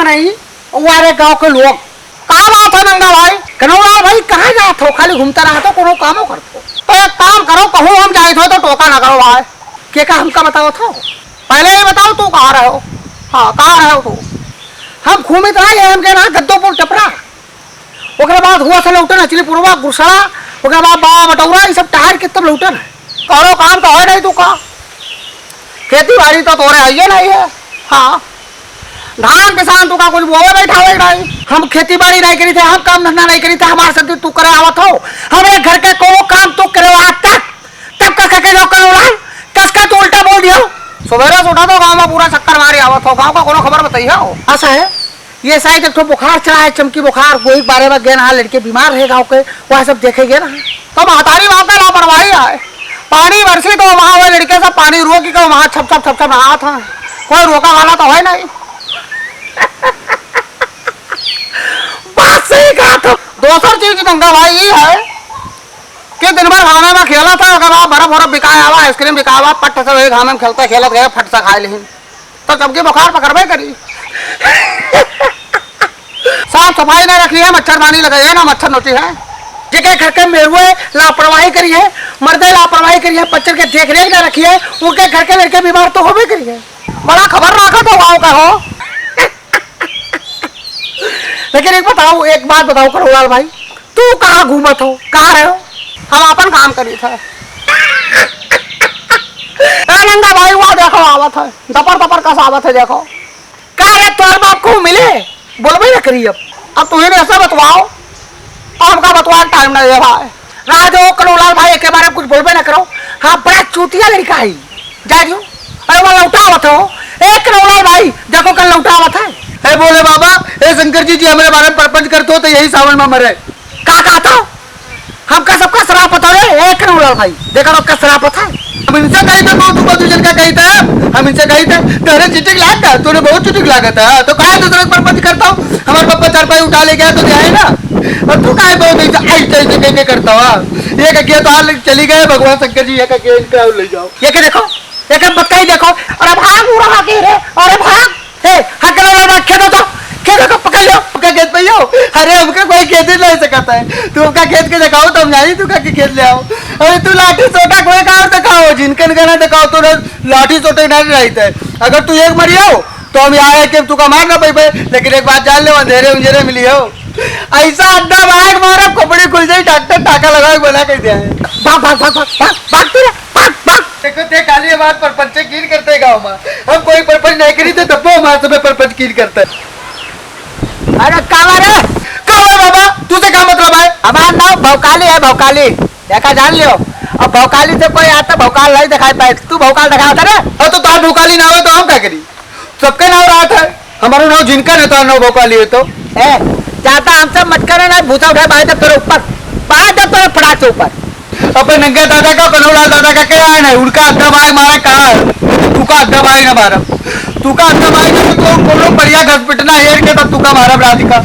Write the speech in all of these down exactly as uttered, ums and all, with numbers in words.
नहीं, वो हमारे गाँव के लोग। का बात है नंगा भाई? कनौलाल भाई, कहाँ जात हो? खाली घूमता रहत हो, कोनो कामो करत हो? तो एक काम करो, कहूँ हम जाइत हो तो टोका ना करो भाई। के का हमका बतावत हो? पहले ये बताओ, तू कहाँ रहे हो? हाँ, कहाँ रहे हो तू? हम घूमित रहे, ये हमके ना गद्दोपुर टपरा। ओकरे बाद हुआ से लौटन अचलीपुरवा, गुरसड़ा, ओकरे बाद बाबा बटौरा, ये सब टहर के तब लौटन है। कौनो काम तो है नहीं तू का? खेती बाड़ी तो तोरे आइए नहीं है। हाँ, धान किसान तू का कुछ बोवे बैठा हुए नहीं। हम खेती बाड़ी नहीं करी थे, हम काम धंधा नहीं करी थे, हमारे साथ तू करे आवत हो। हमरे घर के कोनो काम तू करे आज तक, तब का कह के लोग कनौलाल, कस का तू उल्टा बोल दियो। सवेरे से उठा तो गाँव में पूरा चक्कर मारी आवत हो, गाँव का कोनो खबर बताइए हो। ऐसा है, ये शायद एक ठो बुखार चढ़ा है, चमकी बुखार, वही बारे में गेन हा लड़के बीमार है गाँव के, वह सब देखे गए ना। तो महतारी बाप का लापरवाही है, पानी बरसी तो वहाँ वो लड़के सब पानी रोक के वहाँ छप छप छप छप नहात हैं, कोई रोका वाला तो है नहीं। बात सही कहा तो। दोसर चीज नंगा भाई ये है कि दिन भर घामे में खेलत है, ओकर बाद बर्फ वरफ बिकाए आवा, आइसक्रीम बिकाए आवा, पट से वही घामे में खेलते खेलत गए, फट से खाए लेहिन। तो चमकी बुखार पकड़बे करी। साफ सफाई ना रखी है, मच्छरदानी लगाई है ना, मच्छर नोची है। जेके घर के मेहरुए लापरवाही करी है, मर्दे लापरवाही करी है, बच्चन के देख रेख ना रखी है, उनके घर के लड़के बीमार तो होबे करी है। बड़ा खबर राखत हो गाँव का हो। लेकिन एक बताओ, एक बात बताओ कनौलाल भाई, तू कहाँ घूमत हो, कहाँ रहे हो? हम आपन काम करी था। ए नंगा भाई, वहाँ देखो आवत है, दपर दपर कस आवत है, देखो। का रे, तोर बाप को मिले? बोलबे न करी अब। अब तू ही ऐसा बतवाओ, अब हमका बतवा टाइम नहीं है भाई। राज हो कनौलाल भाई, एक बार कुछ बोलबे न करो। हाँ, बड़ा चूतिया लड़का है, जा दियो। अरे वो लौटावत हो, ए कनौलाल भाई, देखो कल लौटावत है। हे भोले बाबा, हे शंकर जी, जी हमरे बारे में परपंच करत हो तो यही सावन में मरे। का कहत हो? हमका सबका श्राप होता है, ए कनौलाल भाई, देखा तो का श्राप होता है। हम इनसे कही थे, बहुत तुमको दूजन का कही था, हम इनसे कही थे, तेरे चिटिक लाग था, तूने बहुत चिटिक लागत है, तो काहे दूसरे पर परपंच करता हूँ? हमारे पप्पा चारपाई उठा ले गया तो जाए ना, और तू काहे बहुत ऐसे, ऐसे, ऐसे, ऐसे करता हुआ? ये का किया तो हाल चली गए, भगवान शंकर जी, ये का किया इनका ले जाओ। ये क्या देखो, ये क्या बताई देखो, अरे भाग उड़ा के रे, अरे भाग। ए, हट के लो, लो, खेदो तो, खेदो तो, पकड़ लो। हमका खेत पे ही हो? अरे, हमका कोई खेत ही नहीं सकता है। तू हमका खेत के दिखाओ, तो हम जानी तू का के खेत ले आओ। अरे, तू लाठी सोटा कोई का और दिखाओ, जिनकन का ना दिखाओ, तो ना लाठी सोटे ना रहता है। अगर तू एक मरी हो, तो हम यहाँ है कि तू का मार ना पाई, लेकिन एक बात जान ले, अंधेरे उंधेरे मिली हो। ऐसा अड्डा बाहर मारा, खोपड़ी खुल जाई, डॉक्टर टाका लगा के बना कर दिया है। भाग, भाग, भाग, भाग, भाग, भाग तू रे, भाग, भाग। देखो, ते खाली हमार परपंच कीन करते गाँव में। हम कोई परपंच नहीं करी थे, तब वो हमारे सब परपंच कीन करते। अरे, कावा रे? कावा बाबा, तुझे क्या मतलब है? हमार नाम भौकाली है, भौकाली। देखा, जान लियो। अब भौकाली से कोई आता, भौकाल नहीं दिखाई पाए। तू भौकाल दिखावत है ना? हाँ, तो तार भौकाली ना हो, तो हम क्या करी? सबके नाव रात है, हमारो नाव जिनका नहीं, तो नाव भोपाली है तो। ए, ज्यादा हमसे मत करे ना, भूसा उठाए बाहर जब तोरे ऊपर, बाहर जब तोरे फटाक से ऊपर। अपन नंगे दादा का, कनौलाल दादा का क्या है ना, उनका अड्डा भाई मारा कहाँ है? तू का अड्डा भाई ना मारा, तू का अड्डा भाई ना, तो कोनो बढ़िया घसपिटना हेर के तब तू का मारा रात का,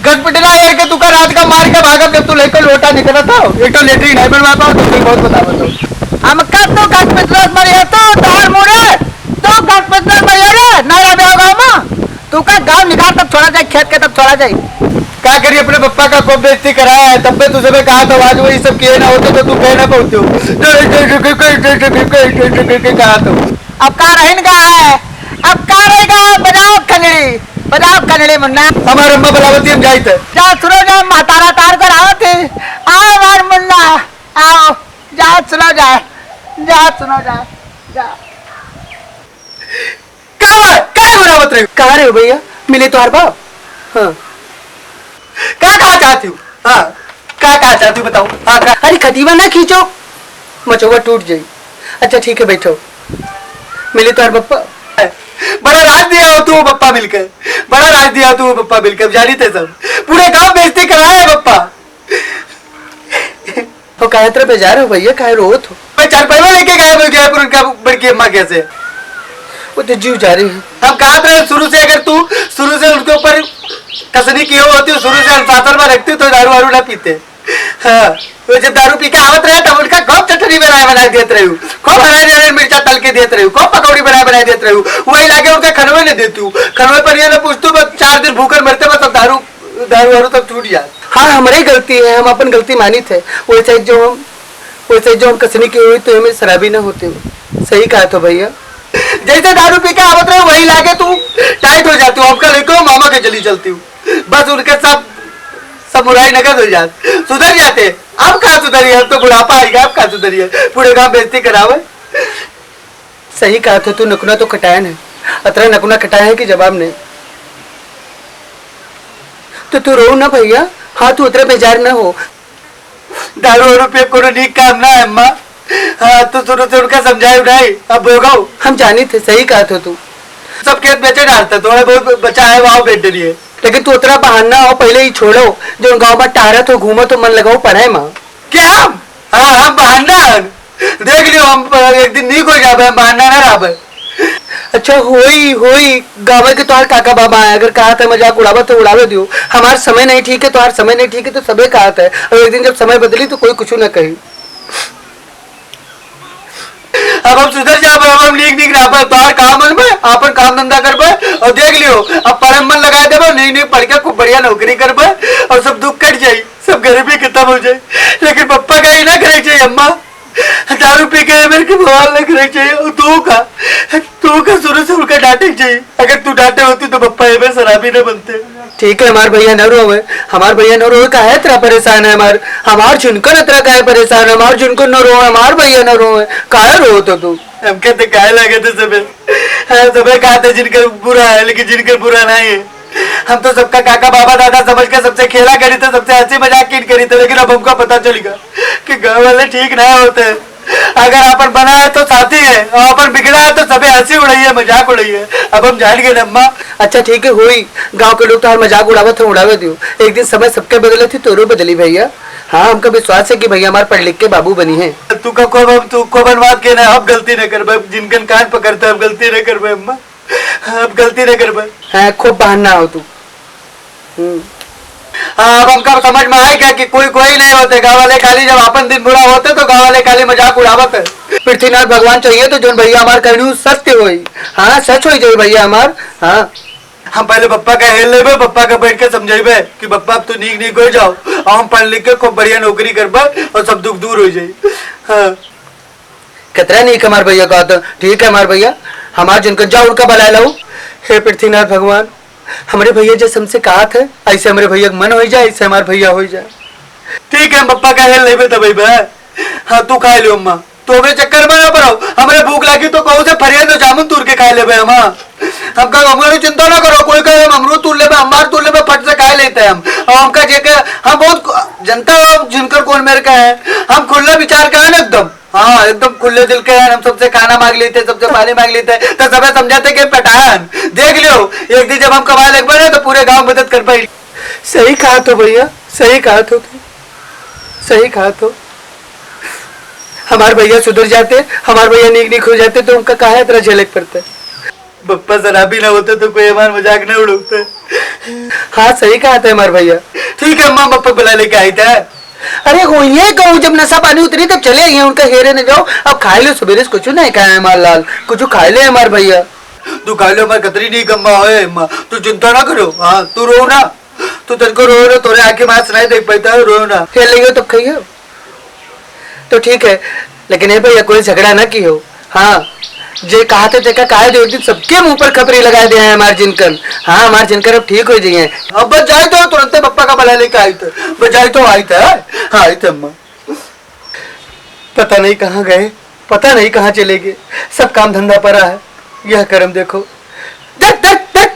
घसपिटना हेर के तू का रात का मार के भागब, जब तू लेकर लोटा निकला था, एक तो लेटरिन है बनवा पाओ, तो फिर बहुत बतावत हो। हमका तू घसपिटना मारिया तू, तार मुड़े। तू घसपिटना भैया रे, नहीं रह गया गाँव में। तू का गाँव निकाल तब छोड़ा जाए, खेत के तब छोड़ा जाए। का करी, अपने पप्पा का खूब बेइज्जती कराया है, तब पे तुझे मैं कहा था, आज वही सब किए ना होते तो तू कह ना पाते हो। कहा तो। अब का रहिन गा है, अब का रह गा है, बजाओ खंजड़ी, बजाओ खंजड़ी मुन्ना। हमार अम्मा बुलावत ही, हम जाइत है। जा सुनो जा, मातारा तार कर आवत है, आओ हमार मुन्ना, आओ, जा सुनो जा, जा सुनो जा, जा। का बा? का बुलावत रहे? कहाँ रहे हो भैया? मिले तोहार बाप? हाँ। का कहा चाहती हूँ? हाँ। का कहा चाहती हूँ बताओ? हाँ, का? अरे खटिया ना खींचो, मचौवा टूट जाई। अच्छा ठीक है, बैठो। मिले तोहार बप्पा? बड़ा राज दिया हो तू बप्पा मिलके, बड़ा राज दिया हो तू बप्पा मिलके। अब जानी थे सब, पूरे गांव बेइज्जती कराया है बप्पा। तो काहे इतना बेजार हो भैया, काहे रोत हो? मैं चारपाईवा लेके गायब हो गया, पर उनका बड़की अम्मा कैसे? वो तो जीव जा रही है। हम कहा था शुरू से, अगर तू शुरू से उनके ऊपर कसनी की हो होती, शुरू से अनुशासन में रखती तो दारू वारू ना पीते। हाँ, वो जब दारू पी के आवत रहे, तब उनका खूब चटनी बनाए बनाए देत रही हूँ, खूब हरा हरा मिर्चा तल के देत रही हूँ, खूब पकौड़ी बनाए बनाए देत रही हूँ। वही लागे उनका खनवे नहीं देती हूँ, खनवे पर ये ना पूछती हूँ, बस चार दिन भूखन मरते, बस अब दारू, दारू वारू सब छूट जाए। हाँ, हमरे गलती है, हम अपन गलती मानित है। वैसे जो हम, वैसे जो हम कसनी की हुई तो हमें शराबी ना होते हो। सही कहा तो भैया। जैसे दारू पी के आवत रहे, वही लागे तू टाइट हो जाती हूँ। हमका लेके मामा के चली चलती हूँ, बस उनके सब, सब मुराई नगद हो जात, सुधर जाते। अब का सुधरी है, अब तो बुढ़ापा आएगा, अब का सुधरी है, पूरे गांव बेइज्जती करावे। सही कहा तो तू, नकुना तो कटायन है, अतरा नकुना कटाया है कि जवाब नहीं। तो तू रो ना भैया। हाँ, तू उतरे बेजार ना हो। दारू वारू पे कोनो नीक काम ना है अम्मा। हाँ, तो शुरू से उनका समझाए नहीं, अब भोगो। हम जानी थे, सही कहा था तू। सब खेत बेचे डालते, थोड़ा बहुत बचा है, वहाँ बेच डलिए। लेकिन तू उतरा बहाना हो, पहले ही छोड़ो, जो गाँव में टहरत हो, घूमो तो मन लगाओ पढ़ाई में। क्या हम? हाँ, हम बहाना है। देख लियो, हम एक दिन नीक हो जाबे, हम बहाना ना रहबे। अच्छा, होई, होई, गाँव के तोहार काका बाबा है, अगर कहा था मजाक उड़ावा तो उड़ावे दियो। हमार समय नहीं ठीक है, तोहार समय नहीं ठीक है, तो सबे कहा था। और एक दिन जब समय बदली तो कोई कुछ ना कही। अब हम सुधर जाबे, अब हम नीक नीक रहबे, तोहार काम मन में आपन काम धंधा करबे, और देख लियो, अब पढ़े में मन लगा देबे, नीक नीक पढ़ के खूब बढ़िया नौकरी करबे, और सब दुख कट जाई, सब गरीबी खत्म हो जाई। लेकिन पप्पा का ही ना करे चाहिए अम्मा, दारू पी के मेरे के बवाल ना करे चाहिए। और तू का, तू का शुरू से उनका डांटे चाहिए। अगर तू डांटे होती तो पप्पा ये में शराबी ना बनते। ठीक है, हमार भैया न रोवे, हमार भैया न रोवे, काहे इतना परेशान है? हमार, हमार झुनकन इतना काहे परेशान है? हमार झुनकन न रोवे, हमार भैया न रोवे, काहे रोवत हो तू? हमके तो काहे लगे थे सबे, हाँ, सबे कहा थे जिनकर बुरा है, लेकिन जिनकर बुरा नहीं है। हम तो सबका काका, बाबा, दादा समझ के सबसे खेला करी थे, सबसे हंसी मजाक कीन करी थे, लेकिन अब हमका पता चलिगा कि गाँव वाले ठीक नहीं होते। अगर आपन बना है तो साथी है, और आपन बिगड़ा है तो सबे हंसी उड़ाई है, मजाक उड़ाई है। अब हम जान गए अम्मा। अच्छा ठीक है, होई, गाँव के लोग तो हर मजाक उड़ावत है, उड़ावे दियो। एक दिन समय सबके बदले थी, तोरो बदली भैया। हाँ, हमका विश्वास है कि भैया हमार पढ़ लिख के बाबू बनी है। तू का को बन-, तू को बनवाद के ना, अब गलती न करबे, जिनकन कान पकड़ते, अब गलती न करबे अम्मा, अब गलती न करबे। हाँ, खूब बहाना हो तू। हम्म। हाँ, अब हमका समझ में आएगा कि कोई कोई नहीं होते, गाँव वाले खाली जब आपन दिन बुरा होते तो गाँव वाले खाली मजाक उड़ावत है। पृथ्वीनाथ भगवान चाहिए तो जोन भैया हमार कहनी उ सत्य होई। हाँ, सच होई जाई भैया हमार। हाँ। हम पहले पप्पा का हेल लेबे, पप्पा का बैठ के समझेबे कि पप्पा अब तू नीक नीक हो जाओ, और हम पढ़ लिख के खूब बढ़िया नौकरी करबे और सब दुख दूर हो जाई। हाँ। कितना नीक हमार भैया कहत है। ठीक है हमार भैया, हमार जिनकन जाओ उनका बुलाए लाओ। हे पृथ्वीनाथ भगवान, हमरे भैया जैसे हमसे कहत है, ऐसे हमरे भैया के मन हो जाए, ऐसे हमार भैया हो जाए। ठीक है, हम पप्पा का हेल लेबे तब अइबे। हाँ, तू खा लियो अम्मा, तू हमरे चक्कर में ना पड़ो। हमरे भूख लागी तो कहूँ से फरिया तो जामुन तूर के खा लेबे हम। हाँ। हमका, हमरे चिंता ना करो, कोई कहे हम अमरूद तूर लेबे, अम्मार तूर लेबे, फट से खा लेते हैं हम। और हमका जे के, हम बहुत जनता हो जिनकर कौन मेरे का है, हम खुला विचार का है ना एकदम। हाँ, एकदम खुले दिल के हैं, हम सबसे खाना मांग लेते, सबसे पानी मांग लेते, तो सबे समझाते कि पटान। देख लियो, एक दिन जब हम कमाए लगबे ना, तो पूरे गांव मदद कर पाई। सही कहा तो भैया, सही कहा तो तू, सही कहा तो। हमार भैया सुधर जाते, हमार भैया नीक नीक हो जाते, तो उनका काहे इतना झेले के पड़ता? पप्पा शराबी ना होते तो कोई हमार मजाक ना उड़ावते। हाँ, सही कहा था हमार भैया। ठीक है अम्मा, पप्पा बुला लेके आई था। अरे होइए कहूँ, जब नशा पानी उतरी तब चले आइए, उनका हेरे न जाओ। अब खाए लो, सवेरे से कुछ नहीं खाए हमार लाल, कुछ खाए ले हमार भैया। तू खाए लो, हमार कतरी नहीं कम्मा होए अम्मा, तू चिंता ना करो। हाँ, तू रो ना, तू तनको रो रो, तोरे आँखें में आँस नहीं देख पाता है, रो ना। हेर लेंगे तब खाइए। तो ठीक है, लेकिन ए भैया, कोई झगड़ा ना किहो। हाँ, जे कहा थे तेका कहा दे, एक दिन सबके मुंह पर खपरी लगा दे हैं हमार जिनकन। हाँ, हमार जिनकन अब ठीक हो जाइए। अब बस जाए तो, तुरंते पप्पा का बुला लेके आई थे। बस जाए तो आई थे, हाँ, आई थे अम्मा। पता नहीं कहाँ गए, पता नहीं कहाँ चले गए। सब काम धंधा पड़ा है, यह करम देखो। देख, देख, देख,